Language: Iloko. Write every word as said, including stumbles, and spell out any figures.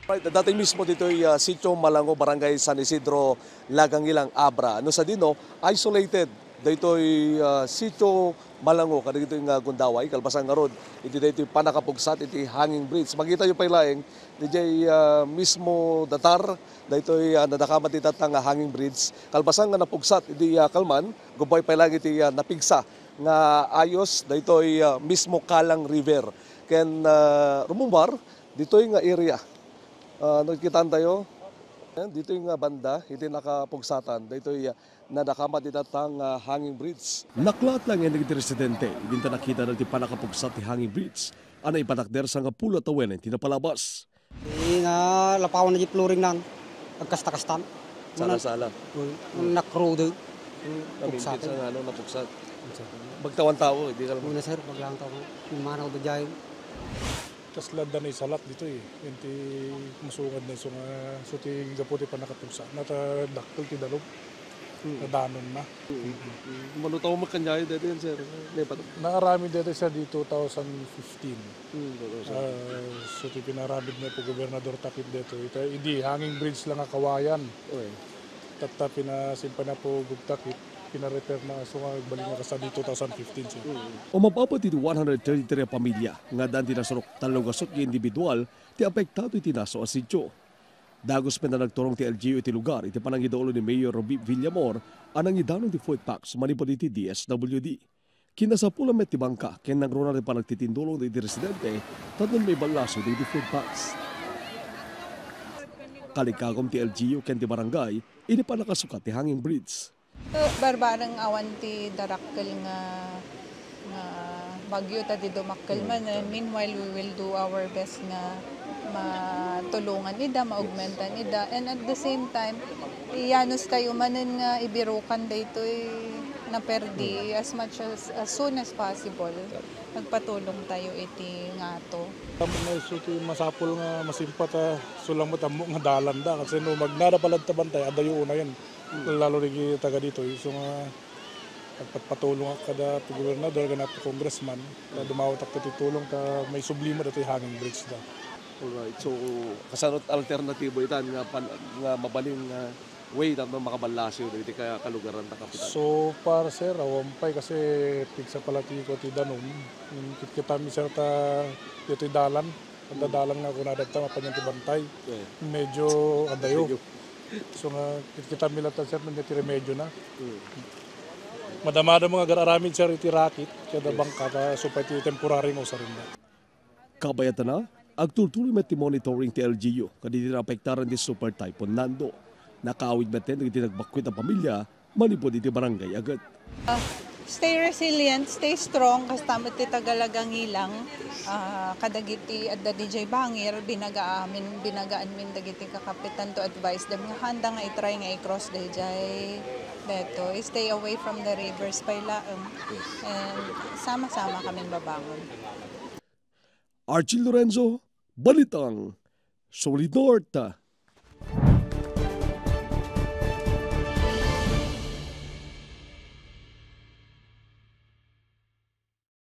Right, daytoy mismo ditoy, ah, Sitio Malango, Barangay San Isidro, Lagangilang, Abra. No sadino, isolated daytoy, ah, Sitio Malango kadagitoy nga gundaway, kalpasan ngarud iti daytoy pannakapugsat iti hanging bridge. Makitayo pay laeng, diay, ah, mismo datar daytoy, ah, nadakamat iti datar nga hanging bridge. Kalpasan nga napugsat iti, ah, kalman, gubbay pay laeng iti, ah, napigsa nga ayos daytoy, ah, mismo Kalang River. Ken, ah, rummuar ditoy nga area. Ah, nakikitaentayo? Ayan, ditoy nga banda, iti nakapugsatan, daytoy, ah, nadakamat iti datar nga hanging bridge. Naklaat laeng dagiti residente, idinta nakita dagiti pannakapugsat ti hanging bridge a naipatakder sangapulo a tawen ti napalabas. Di nga lapawan na di flooring nang agkasta-kastan. Sala-sala. Uy, nakrudo. Naminpit sa ano, napugsat. Bagtawan tao, di ka lang. Una, sir, paglang tao. Yung manaw da dyan. Kasla da na isalat ditoy, iti masungad na isu nga, so ti gapu ti pannakapugsa. Nata dakkel ti dalom. Hmm. Nadanon na. Hmm. Mano taon makkanyayo daytoy, sir? Naipatak-, naaramid daytoy, sir, di two thousand fifteen. Hmm, two thousand. Ah, so ti pinaramid na po Gobernador Takip daytoy. Ita, idi hanging bridge lang a kawayan. Okay. Tatta pinasimpay na po Gov Takip, pinarepair na, so nga agbalik nga kasta di two thousand fifteen, sir. Hmm. Umababa ti one hundred thirty-three a pamilya nga addaan ti nasurok tallo gasut nga individual ti apektado iti naso a sitio. Dagus met a nagturong ti L G U iti lugar iti panangidaolo ni Mayor Roby Villamor a nangidanon ti food packs manipud iti D S W D. Kinasapulan met ti bangka ken nangruna ti panagtitindulong dagiti residente tapno maiballasiw dagiti food packs. Kalikagum ti L G U ken ti barangay idi pannakasukat ti hanging bridge. Barbareng awan ti darakkel nga, nga bagyo ta di dumakkel manen. Meanwhile, we will do our best nga matulungan ida, maugmentan ida. And at the same time, iyanus tayo manen nga ibirukan daytoy naperdi as much as, as soon as possible. Magpatulong tayo iti ngato. Tama nga isu ti masapul nga masimpat a sulang met ammo nga dalan da. Kasi no magnada pala ta bantay, adayo unayen. Lalo dagiti taga ditoy, isu nga agpatpatulongak kada gobernador, kada congressman, ta dumawat ti tulong ta maisubli met daytoy hanging bridge da. Alright. So, kasano ti alternatibo itan nga pan-, nga mabalin nga way tapno makaballasiw dagiti ka-, kalugaran ta, Kapitan? So far, sir, awan pay kasi pigsa pala ti, ti danum. Kitkitam, sir, ta ditoy dalan. Adda dalan nga kunada ta mapanyan ti bantay. Eh. Medyo adayo. Medyo. So nga, kit-, kita mi latta, sir, no, ti remedyo na. Hmm. Madamdama nga agar-aramid, sir, iti rakit, kada bangka, ta, so pay ti temporary nga usarenna. Kabayatana, agturtuloy met ti monitoring ti L G U, kadagiti naapektaran ti Super Typhoon Nando. Nakaawid met dagiti nagbakkit a pamilya, manipud iti barangay Aget. Ah, stay resilient, stay strong, kasta met ti taga Lagangilang, ah, kadagiti adda diay bangir, binaga amin, binagaan min dagiti kakapitan to advise them nga handa nga i-try nga i-cross daydiay, daytoy, stay away from the rivers pay laeng. Yes. And sama-sama kamin babangon. Archie Lorenzo, Balitang Solid North.